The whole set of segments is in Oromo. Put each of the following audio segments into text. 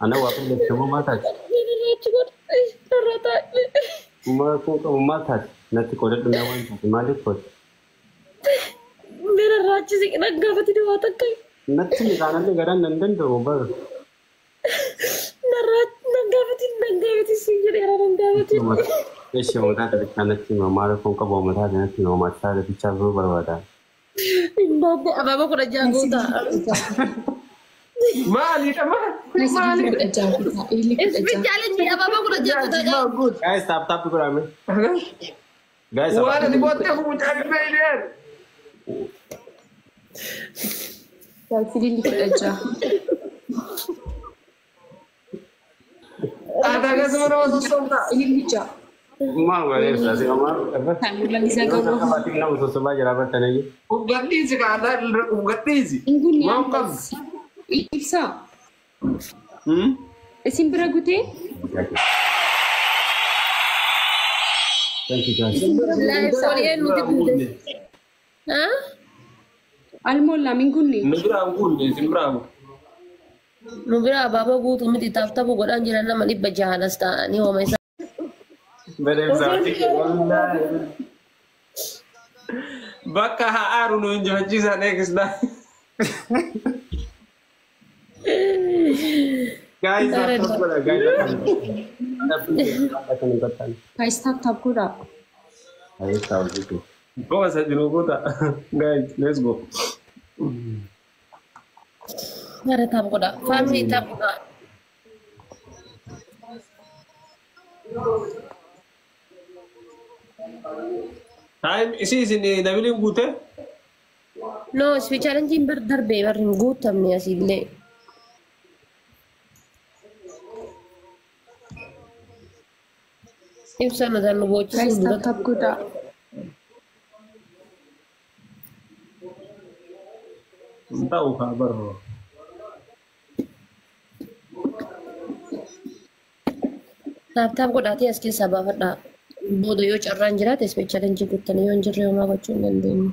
Ana waa qilleensuma moo maal taate? Achi godhe. Irra taa'e. Maal kun qabu maal taate? Natti qoodadhu mee waan taate maaliif qoodde? Mira irraa achi siqi dhaggaafati waa takka. Natti miidhaanallee garaan nan danda'u bara. Narraa dhaggaafati dhaggaafati si jedheera dhaggaafati. Eessi mataa bichaa natti hima maal kun qabu mataa natti hima mataa bichaa biroo barbaada. Hindaadde abaaboo 16 guutaa. Maalidha maal? Maalidha? Ispi challenge abaaboo 16 guutaa. Guys, tap tap godhame. Guys, Waan ati boottee mucaan hin beekneen. Ililli 16. Ati akkasuma nama sossobdaa. Ililli 6. Maal godhee si maal? Saayimuu Yeroo sabaatiin nama sossobaa jira bartanii. Uf gadhiisi kaataa uf gadhiisi. Ingunni Waan qabdu. Ibsaa. Isin bira gutee? Thank you, guys. Live nuti guute. Ah? Almollaam hin gunne. Nu biraa hin guunne isin biraa guute. Nu bira abaaboo guutuu miti tap tap godhaan jiran nama 600 as ta'anii hooma isaa. Bareedaa. Wallaahi. Bakka haa aaru nu injifachiisan eegisna. Guys, tap tap godha. Guys, tap tap. Guys, tap tap godhaa. Ayi, tap tap. Gosa jiru guuta. Guys, let's go. Gara tap godha. Family tap godha. Time isii isin dabiliin guute? No, ispi challenge bar darbee bar hin guutamne asillee. Ibsa mataan nu Guys, boochisuu tap tap godhaa. Hin ta'u kaa barro. Tap tap godhaatee as keessaa baafadhaa. Booda yoo carraan jiraate ispi challenge guuttanii yoo hin jirre homaa gochuu hin dandeenyu.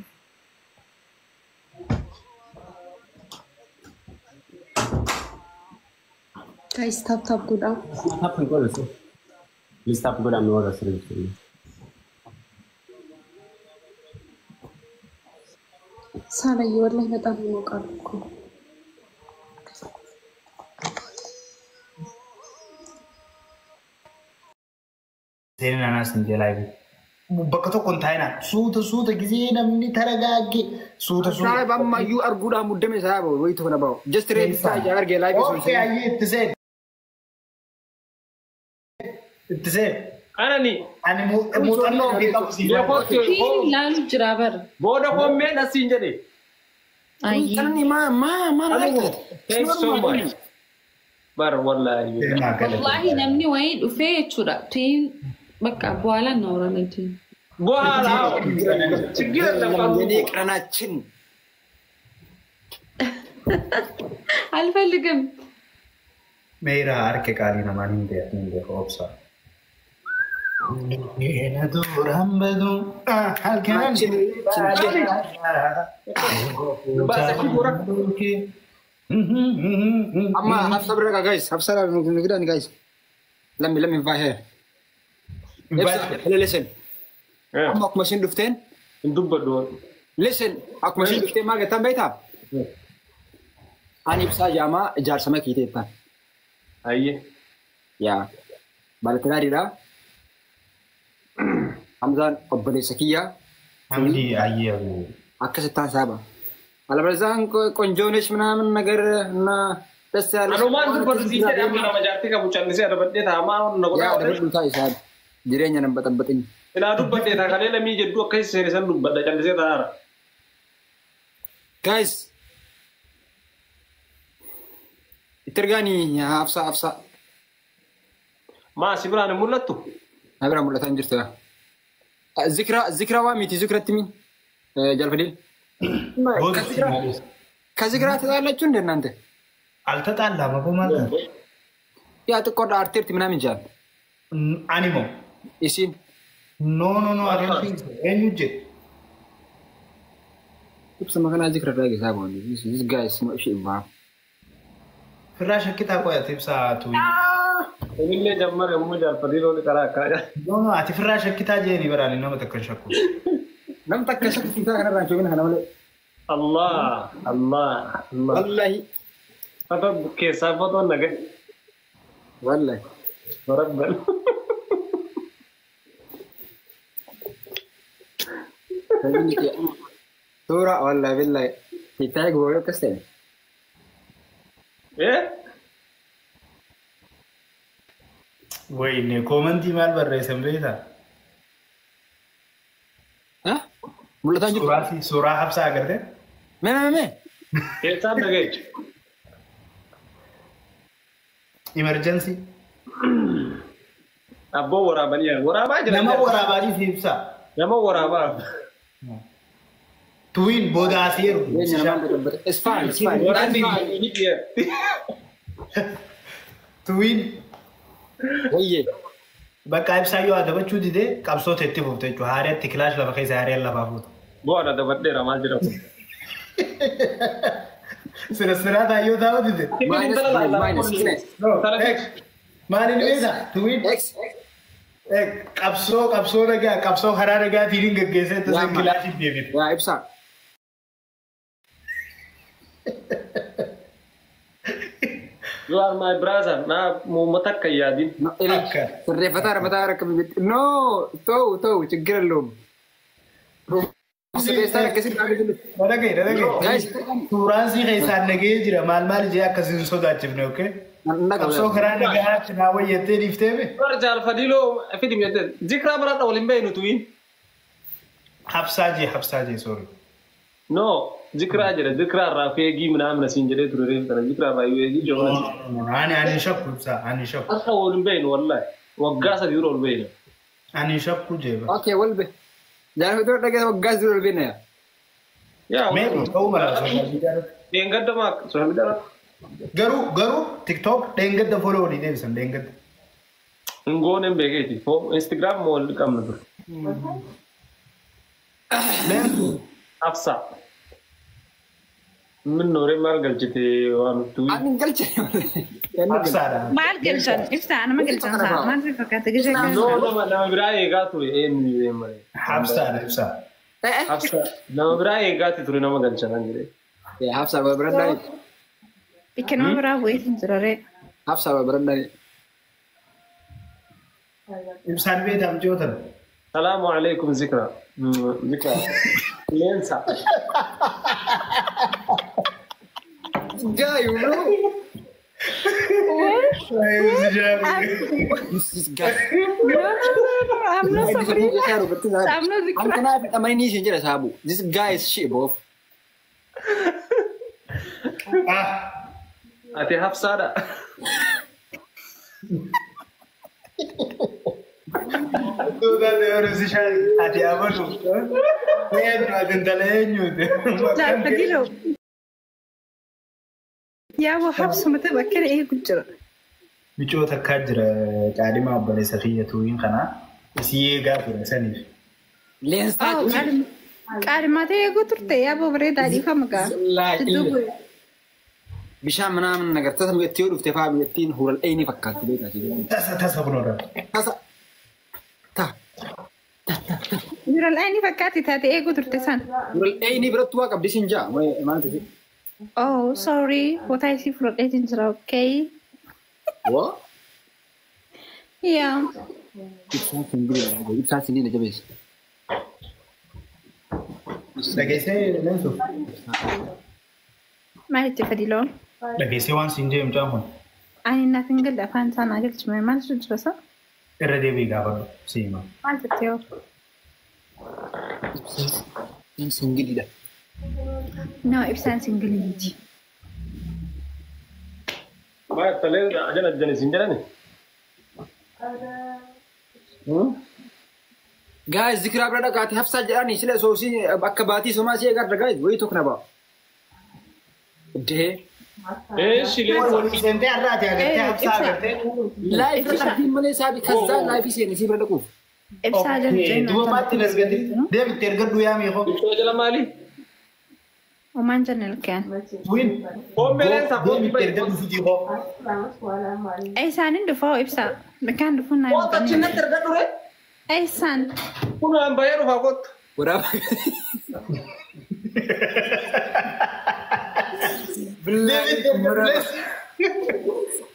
Guys, tap tap godhaa. Tap godha. Please tap godha nu warra sirrii. ሳላየ ወላሂ በጣም ይሞቃል እኮ። Seenaan anaas hin jalaa bakka tokko hin taa'inaa. Suuta suuta gisee namni taragaagge suuta suuta. Saayib ammayyuu arguudhaan muddame saayib wayitu kana bahu. Just ready isaa argee live sun. Okay, ayyee itti seen. Itti seen. Anani. Ani muuxannoo ofii qabu siif. Ilaalu jira bara. Booda kommeen asiin jedhe. Qanani maa maa maa Thanks so much. Bar wallahi. Wallahi namni wayii dhufee jechuudha. Tiin bakka በኋላ እናወራለን። ቲን በኋላ ችግር የለም። የኔ ቀናችን አልፈልግም። Meera harka qaalii namaa hin beeku hin beeku obsa. Eena duraan badu halkan. Amma Hafsa bira guys, Hafsa nu guys. Let me invite her. Ibsa, listen. Amma akkuma isin dhufteen Hin dubbadhu. Listen, akkuma isin dhufteen maal jettan beektaa? Ani ibsaa jaamaa ijaarsa makiitee jettan. Ayyee. Yaa balatiraadhiidha. Hamzaan obboleessa kiyyaa. Hamdi ayyee. Akkasittaan saaba. አለበለዚያ ቆንጆ ነሽ ምናምን ነገር እና ደስ ያለሽ Anumaan dubbatu sii jedhe amma nama jaartii qabu callisee adabadhee taamaa na yaa godhaa. Adabadhu taa'e saaba jireenya nan baxanbaxin. Ilaa dubbadhee taa kalee lamii jedhu akka seene san dubbadha callisee taa'aara. Guys, itti ergaanii Hafsa Hafsa. Maa si biraan hin mul'attu? Na biraa mul'ataa hin jirtu. Zikra zikra waa miti zikratti min jalfadil. ከዝግራ ትጣላችሁ እንደ እናንተ? አልተጣላም እኮ ማለት ነው። ያ ጥቆዳ አርቴርት ምናምን ይችላል። Animo. Isin. No, no, no, I don't think so. Eenyu jedhe? Ibsa makanaa zikra irraa geessaa booni. This guy is not shit, man. Firraa shakkitaa qo'ate ibsaa tuwi. Inni jammar yommuu jaalfatii looni karaa akkanaa. No no ati firraa shakkitaa jeeni baraan nama takka hin shakku. Nam takka shakkitaa kanarraa hin joobina kana malee. Allah Allah Allah. Wallahi. Fata keessaa fotoon nagay. Wallahi. Barabbal. Suura wallahi billahi. Hittaayi guboo akkas ta'e. Eh? Wayne koomantii maal barreessan beektaa? Mul'ataa jiru. Suuraa Habsaa agartee? Mee mee mee. Keessaan dhaga'e. Emergency. Abboo waraabanii waraabaa jira. Nama waraabaa si ibsaa. Nama waraabaa. Tuwiin booda asii ergu. It's fine, it's fine. Tuwiin. Wayyee. Bakka ibsaa yoo adabachuu didee qabsoo itti fufte jechuudha. Haareetti kilaash lafa keessa haareen lafaa fuuta. Bu'aan adabadheera maal jedhamu. Sira taayyoo taa'u dide. Maaliin beektaa? Tuwiin. Qabsoo qabsoo nagaa qabsoo karaa nagaatiin hin gaggeessee tasa kilaashiin deebite. Yaa ibsaa. You are my brother. Na uummata akka yaadin. Sirreeffataa mataa rakka No, ta'u ta'u ችግር የለውም። Suuraan si keessaan nagahee jira maal maal jee akkasii hin sodaachifne okay? Qabsoo karaa nagaatti naa wayyattee dhiiftee be? Bar jaalfadiloo fidi mi'attee zikraa biraadha waliin bahe nuti wiin. Habsaa jee sorry. No zikraa jedha zikraa irraa feegii ምናምን asiin jedhee ture reef kana zikraa irraa eegii joona. Ani shakku ibsaa ani shakku. Akka waliin bahinu wallahi waggaa sadii dura wal bahinu. Ani shakku jeeba. Okay wal bahe. Jaalfadiloo dhagee waggaa sadii dura wal bahina yaa. Yaa. Meeqa ta'uu mala sooshaal miidiyaa. Dheengadda maa sooshaal miidiyaa. Garuu TikTok dheengadda follow walii deebisan dheengadda. Ngoon hin beekeeti. Instagram moo wal qabna ture. Afsa. Min nooree maal galchite waan tuwi. Ani galche. Afsaadha. Maal galchan? Ibsaa nama galchan saa maal si fakkaata gishee kan. No nama biraa eegaa ture eenyu malee. Habsaadha ibsaa. Habsa nama biraa eegaati ture nama galchan an jedhee. Habsaa bira dhaani. Bakka nama biraa bu'ee hin jiraree. Habsaa bira dhaani. Ibsaan beekam jootan. Salaamu alaikum zikra. Zikra. Leensa. Guy, you know. This guy. I'm not Sabrina. I'm not Zikra. I'm gonna have my niece in Sabu. This guy is shit, bro. Ati Hafsaadha. Ati amanu. Eenyu ati intala eenyuuti? Jaalfadiloo. Yaa habsuma ta'e akkana eegu jira. Michoo takkaa jira qaadhima obboleessa kiyya tuwiin kanaa isii eegaa ture saniif. Leensaa. Qaadhimatee eeguu turte yaa bareedaa dhiifama gaa. Bishaan ምናምን ነገር tasa biyyattii yoo dhufte fa'aa biyyattiin hural dhayni fakkaatti beekaa Tasa tasa kunuudha. Tasa. Ta. Hural dhayni fakkaatti taate eeguu turte san. Hural dhayni biratti waa qabdi siin jaa maal ta'e. Oh sorry botaa isii fudhadheetiin jira okay. What? Yeah. Ibsaan singiila jabeessa. Dhageessee leensu. Maal itti fadiloo? Dhageessee waan siin jee mucaan kun. Ani naaf hin galle afaan isaa naa galchime maaltu jira sa? Irra deebi'i gaafadhu si hima. Maal jettee hoo? Ibsaan singiliidha. No ibsaan singilii miti. Maal talee ajana ajjani siin jedhani? Guys, zikraa bira dhaqaati Hafsaa jedhani sila soosii akka baatii somaa si eegaa guys wayii tokko na ba'a. Dee. Eeshi leensa. Seentee har'aati agartee Hafsaa agartee. Laayifii qabdiin malee saabi kazzaa laayifii seeni si bira dhaquuf. Ibsaa jala Duuba maatti nasgate deebitti ergadhu yaa miikoo. Ibsaa jala maali? Omaan jennel keen. Win. Koommeleen Deemi erga dhufitii hoo. Eessaanin dhufaa ibsa. Bakkaan dhufuun naa Kootu achi natti erga dure. Eessaan. Kun aan bahee dhufaa kootu. Waraaba.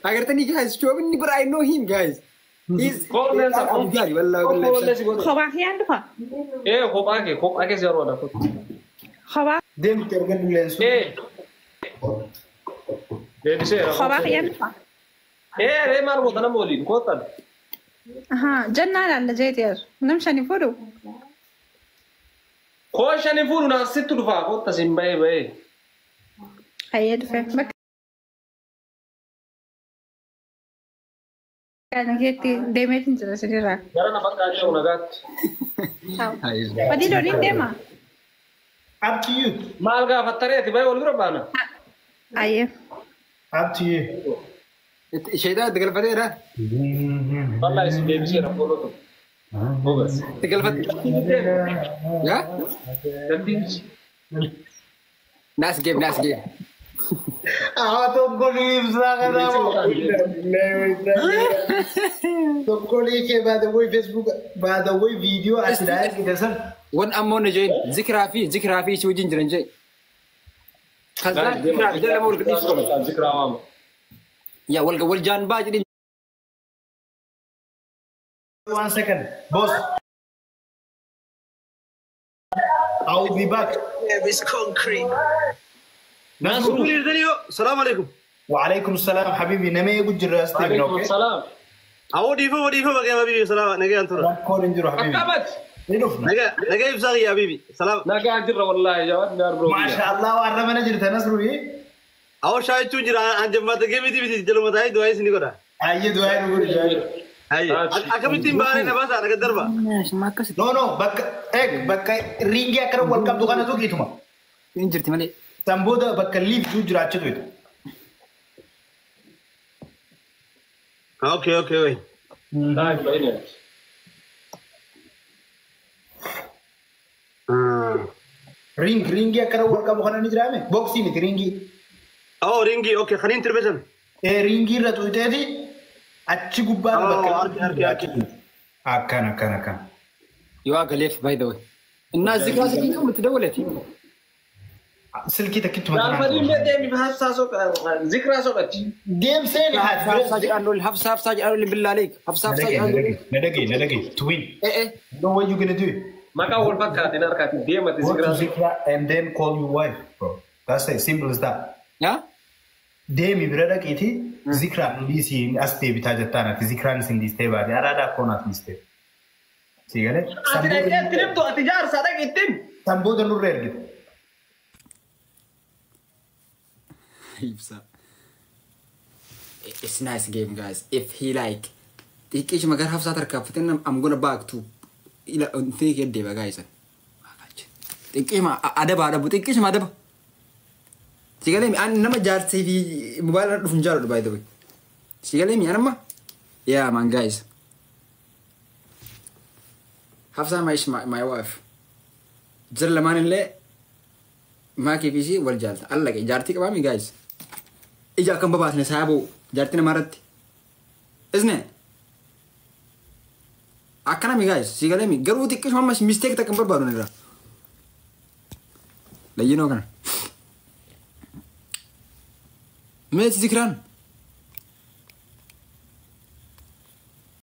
Agartanii guys, shoobinni bira I know him guys. He's Koomleen sa Abu Jari wallahi wallahi. Kophaa kiyyaan dhufa. Ee kophaa kee si barbaada kootu. Kophaa Deemi erga leensu. Ee. Deebiseera. kophaa kiyyaan dhufa. Ee ree maal goota nama waliin kootan. Ahaa jannaa laalla jeeteer. Nam shani fuudhu. Koo shani fuudhu naaf sitti dhufaa kootta siin bahee bahee. Hayyee dhufe. Bakka kana keetti deemeetiin jira sirraa. Gara na bakka jiru nagaatti. Badii looniin deema. Up to you. Maal gaafattareeti bahee wal bira baana. Hayyee. Up to you. Shaytaan itti galfateera. Wallahi isin deebiseera fooloo tokko. Bogas. Itti galfate. Yaa? Dandeebisi. Nice game, nice game. Ah, tokkolii ibsaa kanaa. Tokkolii kee by the way Facebook by the way video ati argite san. Wan ammoo na jeen zikiraa fi isii wajjin jiran jee. Kazaa zikiraa fi jala wal gadhiisu qaba. Zikiraa waama. Yaa wal jaan baa jedhin. 1 second, boss. I will be back. It's concrete. Nasru. Salaam alaikum. Wa alaikum salam habibi. Nama eegu jirra as deebina Alaikum okay? salaam. Awoo dhiifama dhiifama kee habibi salaam nagaa antura. Rakkoon hin jiru habibi. Akkamat. Ni dhufna. Nagaa nagaa ibsaa kiyya habibi salaam. Nagaa jirra wallahi jawaad naar bro. Maasha Allah waan ramana jirta Nasru. Awoo shaayichuun jira an jammaata geemiti miti jaluma taa'ee du'aa isin godha. Ayyee du'aa nu godhu jaayi. Hayyee akkamittiin baanee na baasaa naga darba. No no bakka eeg bakka ringii akkana wal qabdu kana tuqiituma. Hin jirti malee. San booda bakka liiftuu jiraachitu itu. Okay okay wai. Taa'e baay'ee. Ring ringii akkana wal qabu kana ni jiraame? Boksii miti ringii. Awoo ringii okay kaniin tirbe san. Ee ringii irra tuqiteeti achi gubbaa bakka Arge arge arge. Akkana akkana akkana. Yoo agaleef by the way. Innaa zikiraa sadii qabu itti dawwalati. Silkii takkitti Gaafa dhiibbee deemi hafsaa soqa zikiraa soqachi. Deemseen Hafsaa jedhaan lolli hafsaa hafsaa jedhaan lolli billaa leek. Hafsaa hafsaa jedhaan lolli. Na dhagaye na dhagaye to win. Eh eh. You know what you gonna do? Maqaa wal fakkaateen harkaatiin deemate Go to zikiraa. Zikra and then call your wife, bro. That's it. Simple as that. Yaa? Deemi bira dhaqiiti Zikraan dhiisii as deebitaa jettaan ati Zikraan isin dhiistee baate araadaa akkoonaaf dhiistee. Si galee? Ati dhaqee itti himtu ati jaarsaa dhaqi ittiin. San booda nurra ergite. Ibsa. It's nice game guys. If he like xiqqeeshuma gara hafsaa tarkaanfatee I'm gonna back to ila think deeba guys. Xiqqeeshuma adaba adabu xiqqeeshuma adaba. Si galee an nama jaarsii fi mobaayila dhufu hin jaalladhu by the way. Si galee mi anamma? Yeah man guys. Hafsaa my wife. Jara lamaan illee maakii fi ishii wal jaalta. Allaqe jaartii qabaami guys. Ija akkam babaasne saaboo jaartii namaa irratti. Isne? Akkanami guys si galee mi garuu xiqqeeshuma ammas mistake takka hin barbaadu irraa. Layyinoo kana. Meeti zikiraan.